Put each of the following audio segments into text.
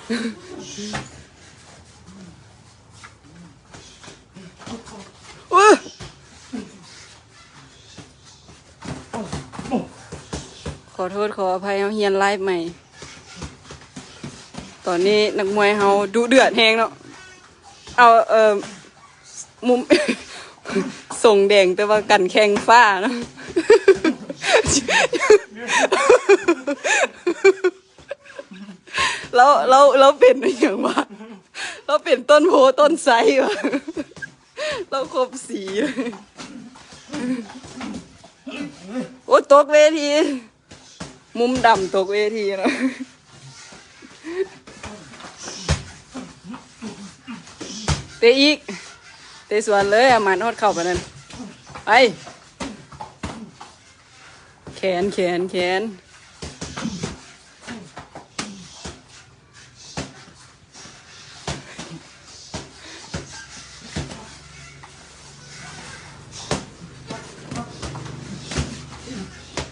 ໂອ້ຍ ຂໍໂທດຂໍອະໄພ ເຮົາຮຽນໄລຟ໌ໃໝ່. ຕອນນີ້ນັກມວຍເຮົາດຸເດືອດແຮງເນາະ. ເອົາ ເອີ ມຸມ ຊົງແດງແຕ່ວ່າກັນແຂ້ງຟ້າເນາະ. ລາວ ລາວ ລາວເປັນອີ່ຫຍັງວະ? ລາວເປັນຕົ້ນໂພຕົ້ນໄຊວະ? ລາວຄົບສີ. ໂອ້ ຕົກເວທີ. ມຸມດຳຕົກເວທີເນາະ. ເຕະອີກ ເຕະສວນເລີຍ ອາມັນຮອດເຂົ້າປານນັ້ນ. ໄປ ແຂນ ແຂນ ແຂນ.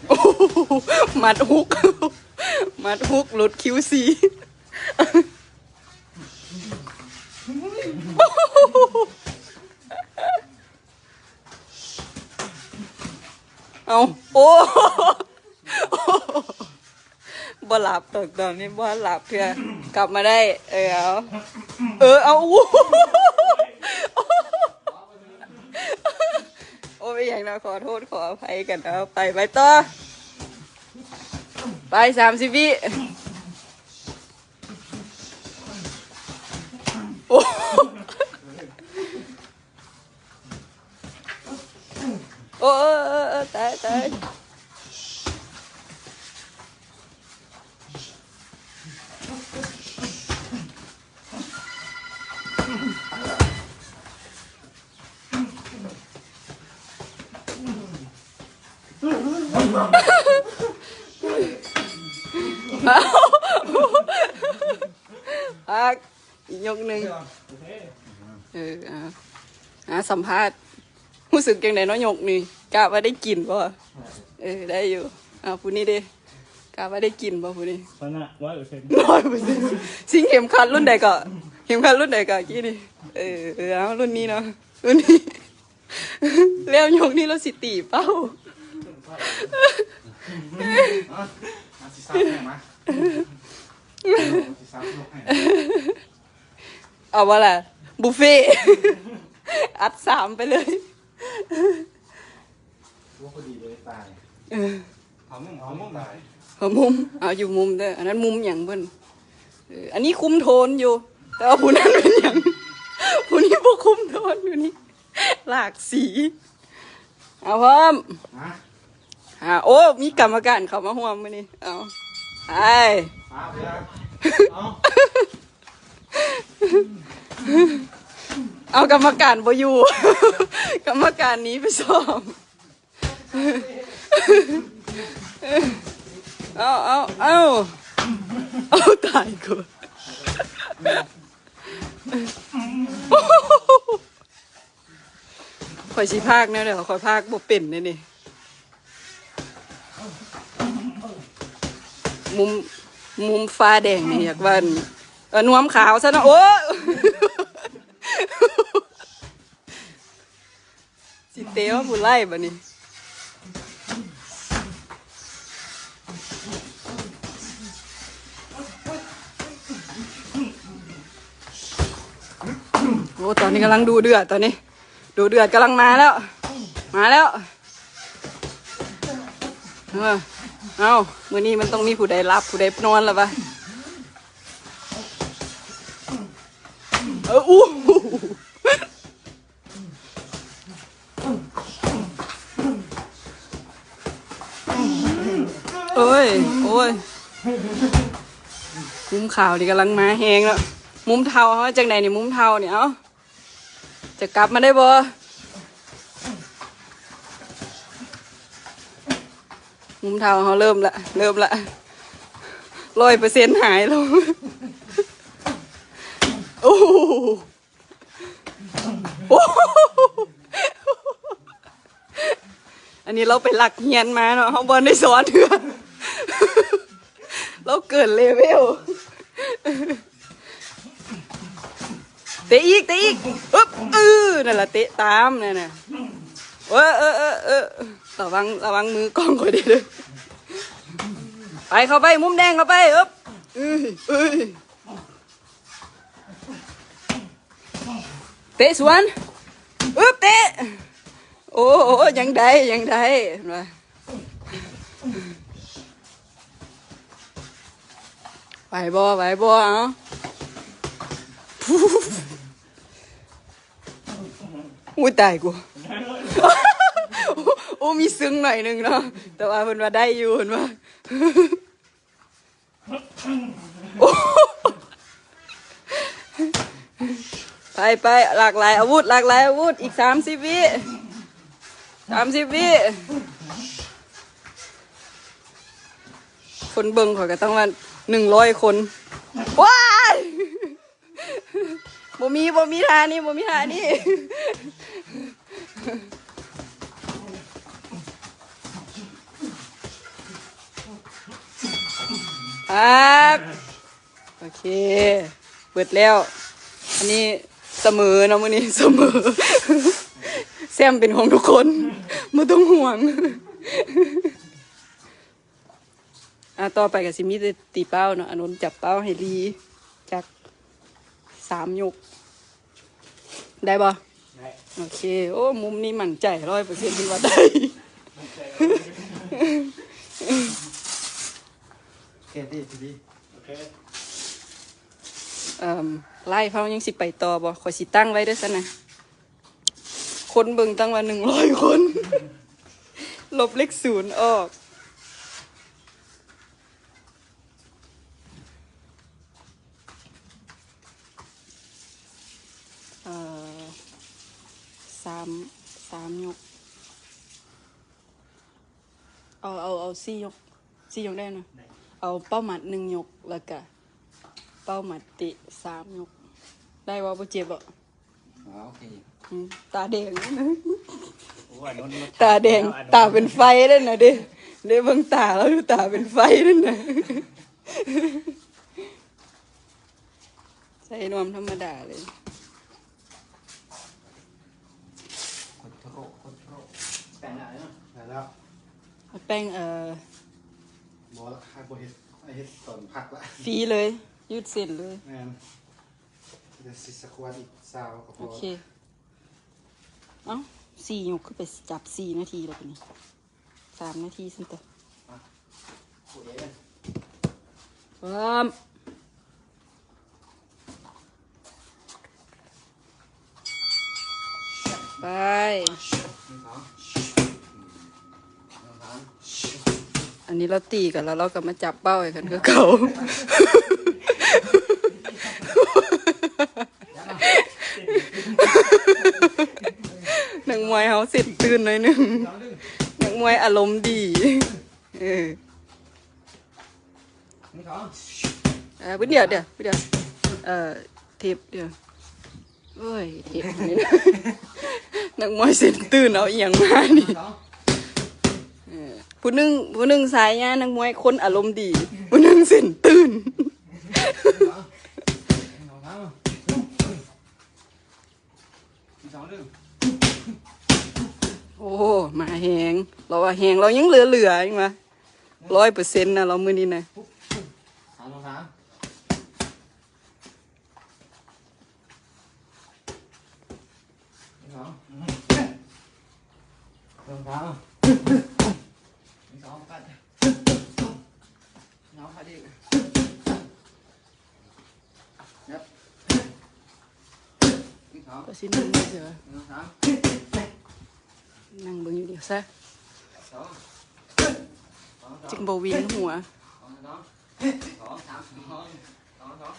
ໂອ້ໂຫ ໝັດຮຸກ ໝັດຮຸກຫຼຸດຄິວຊີ. ເອົາ ໂອ້ ບໍ່ຫຼັບ ຕອນ ຕອນນີ້ບໍ່ຫຼັບເທື່ອ. ກັບມາໄດ້ ເອີ ເອົາ ເອີ ເອົາ ໂອ້ ໂອ້ ເປັນຫຍັງເນາະ ຂໍໂທດຂໍອະໄພກັນ. ເອົາ ໄປ ໄປຕໍ່ ໄປ ສາມສິບວິ. ໂອ້ ໂອ້ ເອີ ເອີ ເອີ ຕາຍ ຕາຍ. ພັກ ອີກຍົກໜຶ່ງ. ເອີ ອ່າ ອ່າ ສຳພາດ ຮູ້ສຶກຈັ່ງໃດເນາະ ຍົກນີ້ ກະວ່າໄດ້ກິນບໍ່? ເອີ ໄດ້ຢູ່. ອ່າ ຜູ້ນີ້ເດ ກະວ່າໄດ້ກິນບໍ່ຜູ້ນີ້? ຊະນະ ຮ້ອຍເປີເຊັນ ຮ້ອຍເປີເຊັນ. ຊິງເຂັມຂັດລຸ້ນໃດເກາະ? ເຂັມຂັດລຸ້ນໃດເກາະກີ້ນີ້? ເອີ ເອົາ ລຸ້ນນີ້ເນາະ ລຸ້ນນີ້. ແລ້ວຍົກນີ້ລາວຊິຕີເປົ້າ. ເອົາ ຊິຊັບໃຫ້ມາ ຊິຊັບຍົກໃຫ້. ເອົາບໍ່ລະ ບຸບເຟ ອັດສາມໄປເລີຍ. ໂອ້ ພໍດີເລີຍ ຕາຍ. ເອີ ເອົາມຸມ ເອົາມຸມ ເອົາມຸມ ເອົາຢູ່ມຸມເດີ. ອັນນັ້ນມຸມຫຍັງເພິ່ນ? ເອີ ອັນນີ້ຄຸມໂທນຢູ່ ແຕ່ວ່າຜູ້ນັ້ນເປັນຫຍັງ? ຜູ້ນີ້ບໍ່ຄຸມໂທນ ຜູ້ນີ້ຫຼາກສີ. ເອົາ ພ້ອມ ຮະ? ອ່າ ໂອ້ ມີກຳມະການເຂົ້າມາຮ່ວມມື້ນີ້. ເອົາ ໄປ ເອົາ ເອົາ ກຳມະການບໍ່ຢູ່ ກຳມະການໜີໄປຊ້ອມ. ເອົາ ເອົາ ເອົາ ເອົາ ຕາຍກູ. ຂ້ອຍຊິພາກແນວໃດ ຂ້ອຍພາກບໍ່ເປັນເດ້ນີ້. ມຸມ ມຸມຟ້າແດງນີ້ ຢາກວ່າ ເອີ ນວມຂາວຊະເນາະ. ໂອ້ ຊິເຕະວ່າຜູ້ໄລ່ບາດນີ້. ໂອ້ ຕອນນີ້ກຳລັງດຸເດືອດ ຕອນນີ້ດຸເດືອດກຳລັງມາແລ້ວ ມາແລ້ວ. ເອີ ເອົ້າ ມື້ນີ້ມັນຕ້ອງມີຜູ້ໃດຫຼັບຜູ້ໃດນອນລະວະ. ເອີ ອູ້. ໂອ້ຍ ໂອ້ຍ ມຸມຂາວນີ້ກຳລັງມາແຮງແລ້ວ. ມຸມເທົາເຮົາຈັ່ງໃດນີ້ ມຸມເທົານີ້ ເອົ້າ ຈະກັບມາໄດ້ບໍ່? ມຸມເທົາເຮົາເລີ່ມລະ ເລີ່ມລະ ຮ້ອຍເປີເຊັນຫາຍແລ້ວ. ໂອ້ ໂອ້ ອັນນີ້ລາວໄປລັກຮຽນມາເນາະ ເຮົາບໍ່ໄດ້ສອນເທື່ອ ລາວເກີນເລເວວ. ຕະອີກ ເຕະອີກ ອຶບ ເອີ ນັ້ນລະ ເຕະຕາມນັ້ນນະ ເອີ ເອີ ເອີ ເອີ ລະວັງ ລະວັງມືກ້ອງຂ້ອຍເດີ້ ໄປ ເຂົ້າໄປ ມຸມແດງ ເຂົ້າໄປ ອຶບ ເອີຍ ເອີຍ ເຕະສວນ ອຶບ ເຕະ ໂອ້ ຍັງໄດ້ ຍັງໄດ້ ເຫັນບໍ່? ໄຫວບໍ່ ໄຫວບໍ່? ເອົາ ໂອ້ຍ ຕາຍກູ ໂອ້ ມີຊຶ້ງໜ້ອຍໜຶ່ງເນາະ ແຕ່ວ່າເພິ່ນວ່າໄດ້ຢູ່ ເພິ່ນວ່າ ໂອ້ ໄປ ໄປ ຫຼາກຫຼາຍອາວຸດ ຫຼາກຫຼາຍອາວຸດ ອີກສາມສິບວິ ສາມສິບວິ ຄົນເບິ່ງຂ້ອຍກໍຕ້ອງວ່າໜຶ່ງຮ້ອຍຄົນ ວ້າຍ ບໍ່ມີ ບໍ່ມີທ່ານີ້ ບໍ່ມີທ່ານີ້ ປັບ ໂອເຄ ເບິດແລ້ວ ອັນນີ້ສະເໝີເນາະ ມື້ນີ້ສະເໝີ ແຊ້ມເປັນຂອງທຸກຄົນ ບໍ່ຕ້ອງຫ່ວງ. ອ່າ ຕໍ່ໄປກໍຊິມີແຕ່ຕີເປົ້າເນາະ ອານົນຈັບເປົ້າໃຫ້ດີຈັກສາມຍົກ ໄດ້ບໍ່? ໄດ້ ໂອເຄ ໂອ້ ມຸມນີ້ໝັ້ນໃຈຮ້ອຍເປີເຊັນ ເພິ່ນວ່າໄດ້ ໝັ້ນໃຈຮ້ອຍເປີເຊັນ ໂອເຄ ດີ ດີ ໂອເຄ ເອີ່ມ ໄລຟ໌ເຮົາຍັງຊິໄປຕໍ່ບໍ່? ຂ້ອຍຊິຕັ້ງໄວ້ເດີ້ຊັ້ນນະ. ຄົນເບິ່ງຕັ້ງວ່າໜຶ່ງຮ້ອຍຄົນ ລົບເລກສູນອອກ ເອີ່ ສາມ ສາມຍົກ ເອົາ ເອົາ ເອົາສີ່ຍົກ ສີ່ຍົກໄດ້ນະ ໄດ້ ເອົາເປົ້າໝັດໜຶ່ງຍົກ ແລ້ວກະເປົ້າໝັດເຕະສາມຍົກ ໄດ້ບໍ່? ບໍ່ເຈັບບໍ່? ອໍ ໂອເຄ ອືມ ຕາແດງ ໂອ້ ອານົນ ຕາແດງ ຕາເປັນໄຟເດ້ນະເດ້ ເດ້ເບິ່ງຕາລາວ ຕາເປັນໄຟເດ້ນະ ໃສ່ນວມທຳມະດາເລີຍ ຄອນໂທຣ ຄອນໂທຣ ແປ້ງໄດ້ແລ້ວເນາະ ໄດ້ແລ້ວ ເອົາແປ້ງ ເອີ ບໍ່ລະ ໃຫ້ບໍ່ເຮັດ ໃຫ້ເຮັດຕອນພັກລະ ຟຣີເລີຍ ຍືດເສັ້ນເລີຍ ແມ່ນ ດຽວຊິສະຄວດອີກຊາວກໍພໍ ໂອເຄ ເອົ້າ ສີ່ຍົກຄືໄປຈັບສີ່ນາທີແລ້ວບາດນີ້ ສາມນາທີຊັ້ນຕົວະ ອ່ະ ໂອເຄ ພ້ອມ ໄປ ອັນນີ້ລາວຕີກັນແລ້ວ ລາວກໍມາຈັບເປົ້າໃຫ້ກັນຄືເກົ່າ ນັກມວຍເຮົາເສັ້ນຕື່ນໜ້ອຍໜຶ່ງ ນັກມວຍອາລົມດີ ເອີ ເອີ ເບິ່ງດຽວ ດຽວ ດຽວ ເອີ ເທບ ດຽວ ໂອ້ຍ ເທບນີ້ນະ ນັກມວຍເສັ້ນຕື່ນເອົາອີ່ຫຍັງມານີ້ ເອີ ຜູ້ໜຶ່ງ ຜູ້ໜຶ່ງສາຍຍານັກມວຍຄົນອາລົມດີ ຜູ້ໜຶ່ງເສັ້ນຕື່ນ ໂອ້ ມາແຮງ ລາວວ່າແຮງ ລາວຍັງເຫຼືອໆ ຍັງວ່າ ຮ້ອຍເປີເຊັນນະ ລາວມື້ນີ້ນະ ສາມ ສອງ ສາມ ສອງ ສອງ ສາມ ສອງ ສອງ ສາມ ສອງ ສາມ ສອງ ສາມ ສອງ ສາມ ນັ່ງເບິ່ງຢູ່ນີ້ຊະ ສອງ ສອງ ສອງ ຈຶ່ງບໍ່ວິນຫົວ ສອງ ສອງ ສອງ ສາມ ສອງ ສອງ ສອງ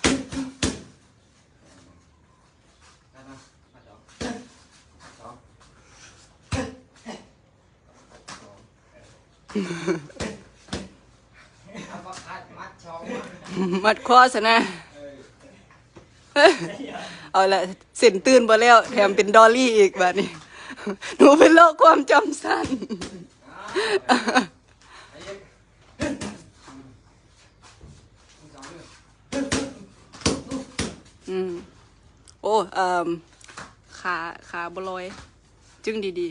ມັດຄໍຊະນະ ເອີ ເອົາລະ ເສັ້ນຕື່ນບໍ່ແລ້ວ ແຖມເປັນດອລລີອີກບາດນີ້ ໜູເປັນໂລກຄວາມຈຳສັ້ນ ອືມ. ໂອ້ ເອີ່ມ ຂາ ຂາບໍ່ລອຍ ຈຶ່ງດີ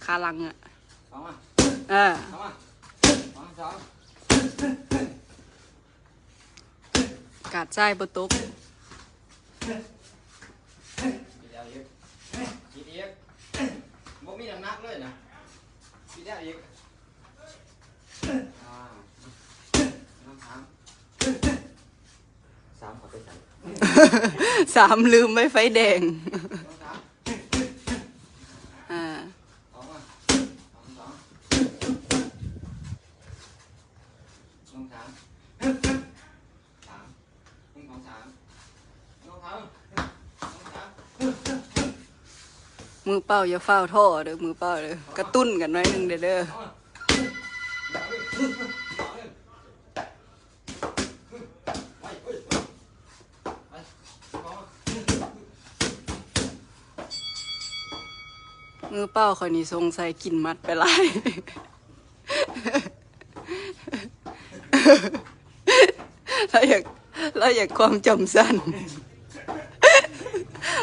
ໆ ຂາຫຼັງອະ ສອງມາ ເອີ ສອງມາ ສອງ ສອງ ກາດຊ້າຍບໍ່ຕົກ ບິດແອວອີກ ບິດອີກ ບໍ່ມີນ້ຳໜັກເລີຍນະ ບິດແອວອີກ ອ່າ ສາມ ສາມ ເຂົ້າໄປໃສ່ ສາມ ລືມໄວ້ໄຟແດງ ສາມ ອ່າ ສອງມາ ສອງ ສອງ ສອງ ສາມ ສາມ ໜຶ່ງ ສອງ ສາມ ໜຶ່ງ ສອງ ສາມ ໜຶ່ງ ສອງ ສາມ ມືເປົ່າຢ່າຟ້າວທໍ້ເດີ້ ມືເປົ່າເດີ້ ກະຕຸ້ນກັນໜ້ອຍໜຶ່ງເດີ້ ເດີ້. ມືເປົ່າຂ້ອຍນີ້ສົງໄສກິນມັດໄປຫຼາຍ ລາວຢາກ ລາວຢາກຄວາມຈຳສັ້ນ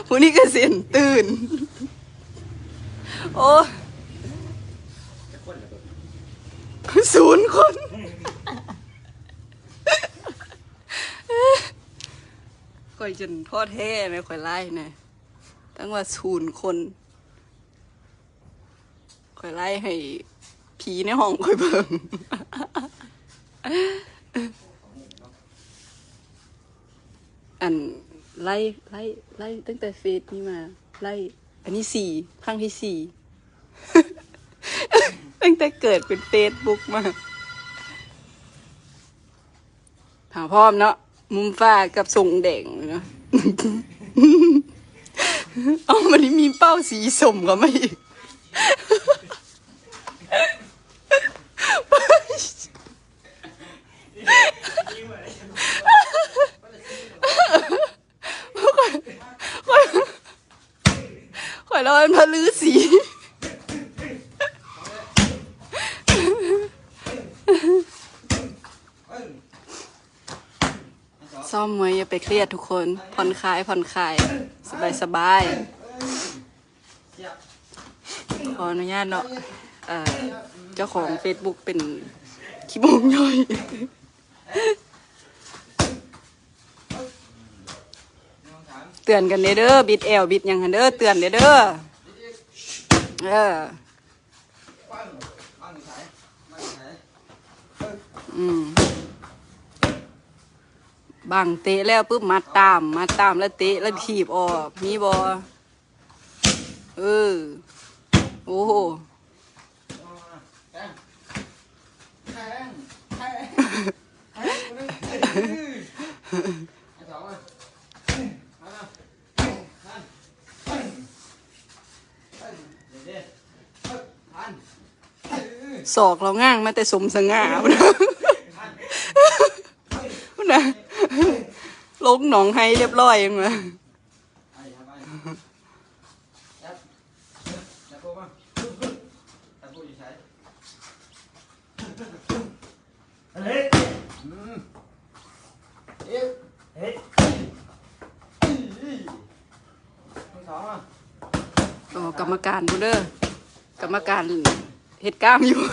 ຜູ້ນີ້ກະເສັ້ນຕື່ນ ໂອ້ ສູນຄົນ ຂ້ອຍຈົນທໍ້ແທ້ແມ່ ຂ້ອຍໄລນະ ຕັ້ງວ່າສູນຄົນ ຂ້ອຍໄລໃຫ້ຜີໃນຫ້ອງຂ້ອຍເບິ່ງ ອັນ ໄລ ໄລ ໄລຕັ້ງແຕ່ເຟສນີ້ມາ ໄລ ອັນນີ້ສີ່ ຄັ້ງທີສີ່ ຕັ້ງແຕ່ເກີດເປັນເຟສບຸກມາ. ຖ້າພ້ອມເນາະ ມຸມຟ້າກັບຊົງແດງເນາະ ເອົາ ມັນມີເປົ້າສີສົ້ມເຂົ້າມາອີກ ຂ້ອຍ ຂ້ອຍ ຂ້ອຍລອງເປັນພະລືສີ ຊ້ອມມວຍຢ່າໄປຄຽດທຸກຄົນ ຜ່ອນຄາຍ ຜ່ອນຄາຍ ສະບາຍ ສະບາຍ. ຂໍອະນຸຍາດເນາະ ເອີ ເຈົ້າຂອງເຟສບຸກເປັນຂີ້ໂມງຍ່ອຍ ເຕືອນກັນແດ່ເດີ້ ບິດແອວບິດຫຍັງຫັ້ນເດີ້ ເຕືອນແດ່ເດີ້ ເອີ ອືມ ບັງເຕະແລ້ວປຶບ ມັດຕາມ ມັດຕາມແລ້ວເຕະ ແລ້ວຖີບອອກ ມີບໍ່? ເອີ ໂອ້ໂຫ ແທງ ແທງ ແທງ ແທງ ເອີ ເອົາສອງມາ ມາ ມາ ມາ ເອີ ເອີ ເອີ ເອີ ສອກລາວງາງມາແຕ່ສົມສະຫງ່າພຸ້ນນະ ພຸ້ນນະ ລົງໜອງໄຮລຽບຮ້ອຍພຸ້ນນະ. ໂອ້ ກຳມະການພຸ້ນເດີ້ ກຳມະການເຮັດກ້າມຢູ່. ອັ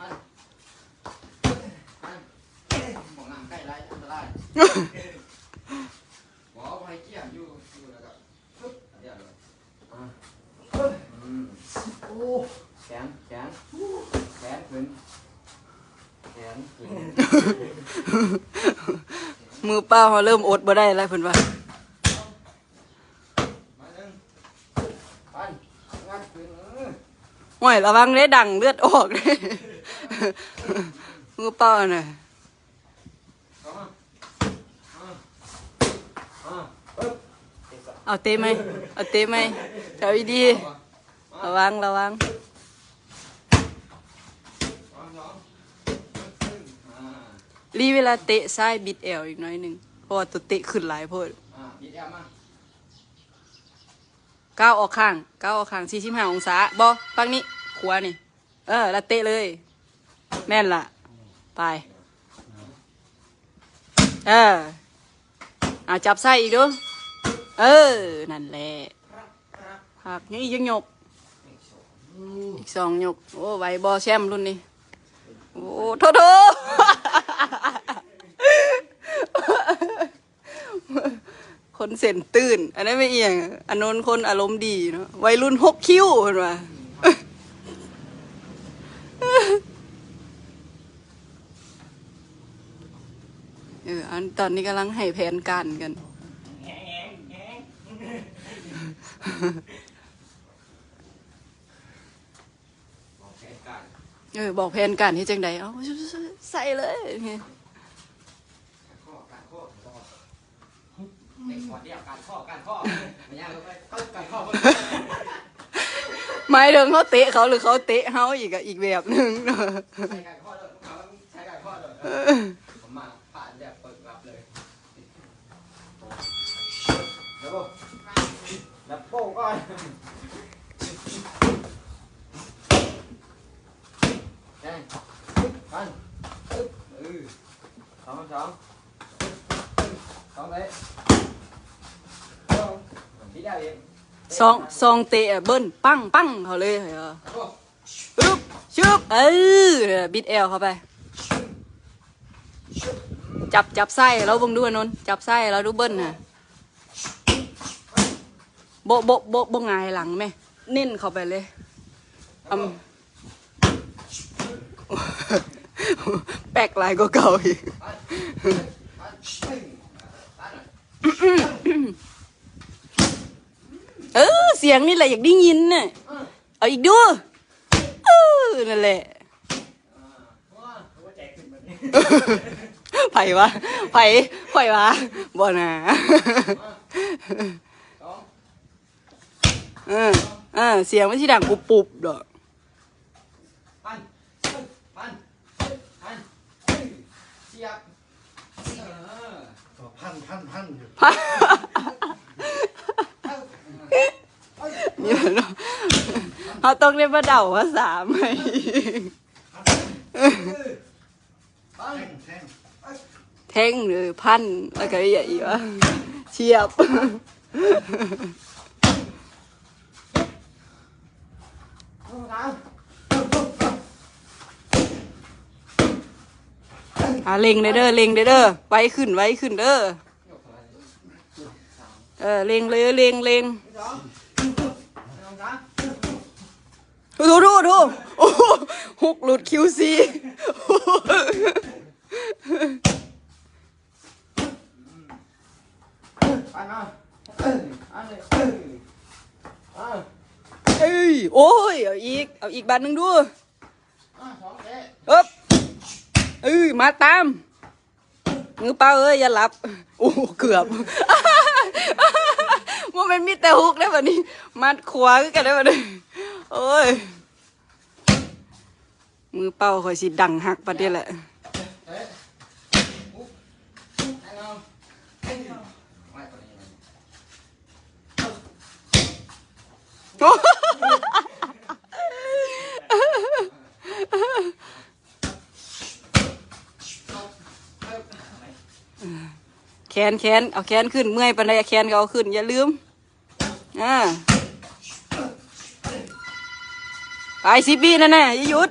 ນ ອັນ ໝອງນ້ຳໃກ້ໄຫຼ ອັນຕະລາຍ ບໍ່ ບໍ່ໃຫ້ກ້ຽມຢູ່ ຢູ່ແລ້ວກໍ ອາ ອືມ ໂອ້ ແຂນ ແຂນ ແຂນຂຶ້ນ ແຂນຂຶ້ນ ມືເປົ່າເຮົາເລີ່ມອົດບໍ່ໄດ້ແລ້ວເພິ່ນວ່າ. ໂອ້ຍ ລະວັງເດ້ ດັງເລືອດອອກເດ້ ມືເປົ່ານະ. ເອົາເຕະໃໝ່ ເອົາເຕະໃໝ່ ຈັບດີໆ ລະວັງ ລະວັງ. ລີເວລາເຕະຊ້າຍບິດແອວອີກໜ້ອຍໜຶ່ງ ເພາະວ່າໂຕເຕະຂຶ້ນຫຼາຍໂພດ. ກ້າວອອກຂ້າງ ກ້າວອອກຂ້າງສີ່ສິບຫ້າອົງສາ ບໍ່ ຝັ່ງນີ້ ຂວານີ້ ເອີ ລະເຕະເລີຍ ແມ່ນລະ ໄປ. ເອີ ເອົາຈັບໃສ່ອີກດູ. ເອີ ນັ້ນແຫຼະ. ພັກ ຍັງອີກຈັກຍົກ? ອີກສອງຍົກ. ໂອ້ ໄຫວບໍ່ແຊມລຸ້ນນີ້? ໂອ້ ໂທ ໂທ ຄົນເສັ້ນຕື້ນ. ອັນນັ້ນແມ່ນອີ່ຫຍັງ? ອານົນຄົນອາລົມດີເນາະ. ໄວລຸ້ນຫົກຄິ້ວ ເພິ່ນວ່າ. ເອີ ອັນ ຕອນນີ້ກຳລັງໃຫ້ແຜນການກັນ. ເອີ ບອກແຜນການເຮັດຈັ່ງໃດ? ເອົາ ໃສ່ເລີຍ. ໝາຍເຖິງເຮົາເຕະເຂົາ ຫຼື ເຂົາເຕະເຮົາອີກ ກະອີກແບບໜຶ່ງເນາະ. ເອີ ສອງ ສອງເຕະ ເບິ່ນ ປັ້ງ ປັ້ງ ເຂົາເລີຍ. ຊຶບ ຊຶບ ເອີ ບິດແອວເຂົ້າໄປ. ຈັບ ຈັບຊ້າຍໃຫ້ລາວເບິ່ງດູ ອານົນ ຈັບຊ້າຍໃຫ້ລາວດູ ເບິ່ນນະ. ບໍ່ ບໍ່ ບໍ່ ບໍ່ຫງາຍຫຼັງແມ ເນັ້ນເຂົ້າໄປເລີຍ. ອຳ ແປັກຫຼາຍກວ່າເກົ່າອີກ. ເອີ ສຽງນີ້ແຫຼະຢາກໄດ້ຍິນນະ. ເອົາອີກດູ. ເອີ ນັ້ນແຫຼະ. ໃຜວະ? ໃຜ? ຂ້ອຍວະ? ບໍ່ນາ. ເອີ ເອີ ສຽງມັນຊິດັງປຸບໆດອກ. ພັນ ພັນ ພັນ ສຽບ. ເອີ ພັນ ພັນ ພັນຢູ່. ເຮົາຕ້ອງໄດ້ມາເດົາພາສາໃໝ່. ແທງ ແທງ ແທງ ເອີ ພັນ ແລ້ວກະອີ່ຫຍັງອີກວະ? ສຽບ. ອ່າ ເລັ່ງເດີ ເລັ່ງເດີ ໄວຂຶ້ນ ໄວຂຶ້ນເດີ. ເອີ ເລັ່ງເລີຍ ເລັ່ງ ເລັ່ງ. ໂອ້ໂຫ ໂອ້ໂຫ ໂອ້ໂຫ ຫົກຫຼຸດຄິວຊີ. ເອີຍ ໂອ້ຍ ເອົາອີກ ເອົາອີກບາດໜຶ່ງດູ. ເອີບ ເອີ ມາຕາມ. ມືເປົ່າເອີຍ ຢ່າຫຼັບ. ໂອ້ ເກືອບ. ບໍ່ແມ່ນມີແຕ່ຮຸກເດ້ບາດນີ້ ໝັດຂວາຄືກັນເດ້ບາດນີ້. ໂອ້ຍ ມືເປົ່າຂ້ອຍຊິດັງຮັກປານນີ້ແຫຼະ. ແຂນ ແຂນ ເອົາແຂນຂຶ້ນ ເມື່ອຍປານໃດແຂນກະເອົາຂຶ້ນ ຢ່າລືມ. ອ່າ ໄປ ສິບວິນັ້ນນະ ຢ່າຢຸດ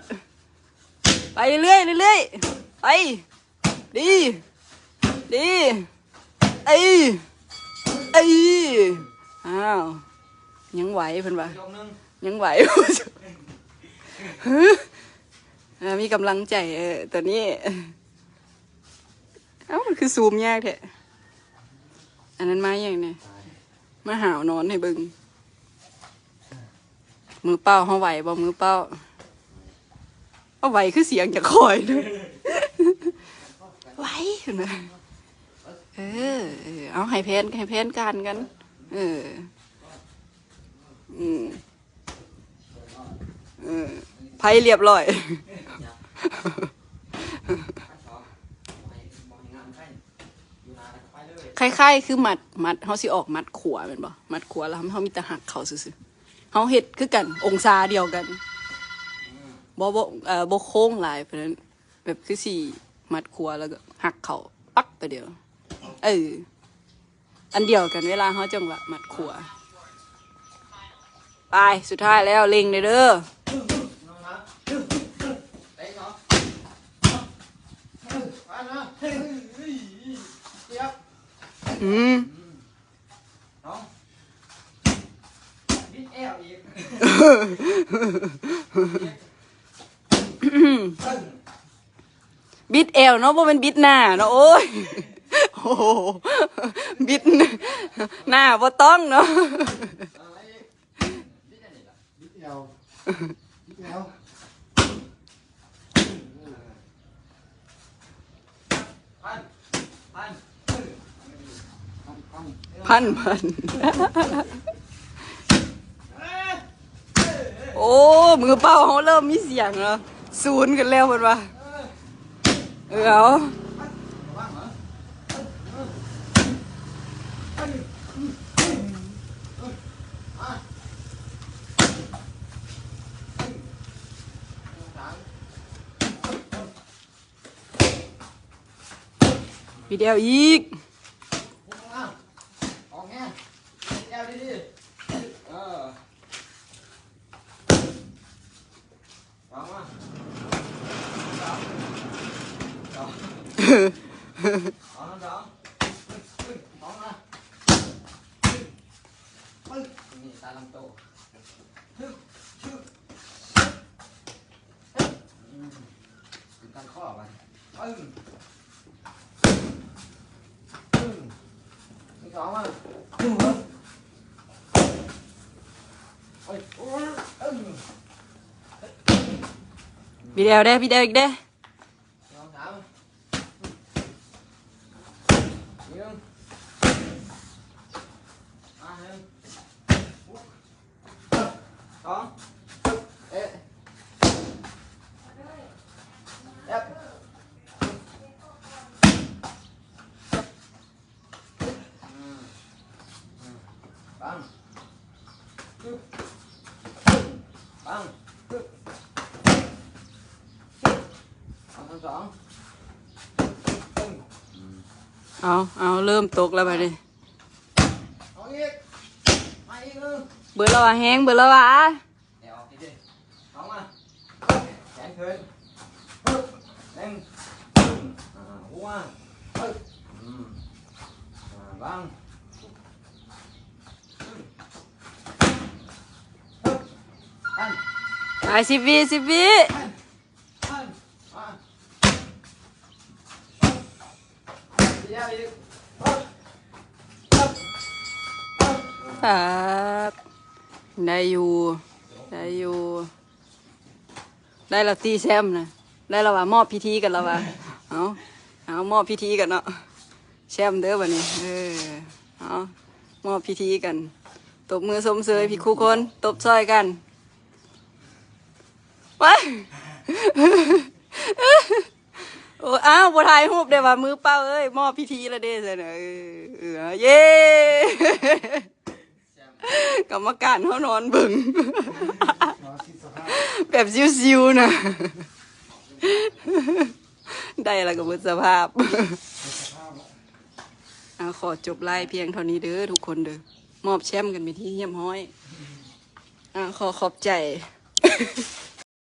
ໄປເລື້ອຍໆ ໄປ. ດີ ດີ ເອີຍ ເອີຍ. ອ້າວ ຍັງໄຫວເພິ່ນວ່າ ຍັງໄຫວ. ອ່າ ມີກຳລັງໃຈ ເອີ ຕອນນີ້. ເອົ້າ ມັນຄືຊູມຍາກແທ້. ອັນນັ້ນມາຫຍັງນີ້? ມາຫາວນອນໃຫ້ເບິ່ງ. ມືເປົ່າເຮົາໄຫວບໍ່? ມືເປົ່າ ເອົາ ໄຫວຄືສຽງຈາກຂ້ອຍເດີ. ໄຫວ ເຫັນບໍ່? ເອີ ເອີ ເອົາ ໃຫ້ແຜນ ໃຫ້ແຜນການກັນ. ເອີ ອືມ ເອີ ໄພລຽບຮ້ອຍ. ຄ້າຍໆຄືໝັດ ໝັດ ເຮົາຊິອອກໝັດຂວາແມ່ນບໍ່? ໝັດຂວາແລ້ວເຮົາມີແຕ່ຫັກເຂົ້າຊື່ໆ. ເຮົາເຮັດຄືກັນ ອົງສາດຽວກັນ. ບໍ່ ບໍ່ ເອີ ບໍ່ໂຄ້ງຫຼາຍປານນັ້ນ. ແບບຄືຊິໝັດຂວາແລ້ວກະຫັກເຂົ້າປັກໄປດຽວ. ເອີ ອັນດຽວກັນ ເວລາເຮົາຈັ່ງວ່າມັດຂົວ. ໄປ ສຸດທ້າຍແລ້ວ ເລັ່ງແດ່ເດີ. ອືມ ບິດແອວເນາະ ບໍ່ແມ່ນບິດໜ້າເນາະ. ໂອ້ຍ ໂອ້ໂຫ ບິດໜ້າບໍ່ຕ້ອງເນາະ. ພັນ ພັນ ໂອ້ ມືເປົ່າເຮົາເລີ່ມມີສຽງແລ້ວ ສູນກັນແລ້ວເພິ່ນວ່າ. ເອີ ເອົາ ວິດແອວອີກ. ວາງມາ ສອງ ສອງ ສອງ ສອງ ມາ ປຶ້ງ ນີ້ຕາມລຳໂຕ ຊຶບ ຊຶບ ຊຶບ ອືມ ຂຶ້ນກາງຄໍບາດນີ້ ປຶ້ງ ປຶ້ງ ນີ້ສອງມາ ປຶ້ງ ໂອ້ຍ ໂອ້ຍ ປຶ້ງ ບິດແອວແດ່ ບິດແອວອີກແດ່. ສອງ ສາມ ໜຶ່ງ ມາ ໜຶ່ງ ສອງ ເອະ ແອັບ ອືມ ອືມ ບັງ ປຶບ ປຶບ ປັງ ປຶບ ປຶບ ສອງ ສອງ ປຶ້ງ ອືມ ເອົາ ເອົາ ເລີ່ມຕົກແລ້ວບາດນີ້ ເອົາອີກ ມາອີກໜຶ່ງ ເບີດລະຫວາແຮງ ເບີດລະຫວາ ແນວອອກດີໆ ເອົາມາ ແຂນຂຶ້ນ ປຶບ ເລັ່ງ ປຶ້ງ ອ່າ ຫົວ ປຶບ ອືມ ອ່າ ວາງ ໄປ ສິບວິ ສິບວິ ປາດ ໄດ້ຢູ່ ໄດ້ຢູ່. ໄດ້ລະຕິແຊມນະ ໄດ້ລະວ່າ ມອບພິທີກັນລະວ່າ ເອົາ ເອົາ ມອບພິທີກັນເນາະ ແຊມເດີບາດນີ້ ເອີ ເອົາ ມອບພິທີກັນ ຕົບມືຊົມເຊີຍພິກຄູ່ຄົນ ຕົບຊ່ອຍກັນ ວ້າຍ ໂອ້ ອ້າວ ບໍ່ຖ່າຍຮູບເດ້ວ່າ ມືເປົ່າເອີຍ ມອບພິທີລະເດ້ຊັ້ນ ເອີ ເອີ ເຢ້. ກຳມະການເຮົານອນເບິ່ງ ແບບຊິວໆນະ ໄດ້ລະກໍເບິດສະພາບ. ອ່າ ຂໍຈົບໄລຟ໌ພຽງເທົ່ານີ້ເດີທຸກຄົນເດີ ມອບແຊມກັນເປັນທີ່ຮຽບຮ້ອຍ. ອ່າ ຂໍຂອບໃຈ.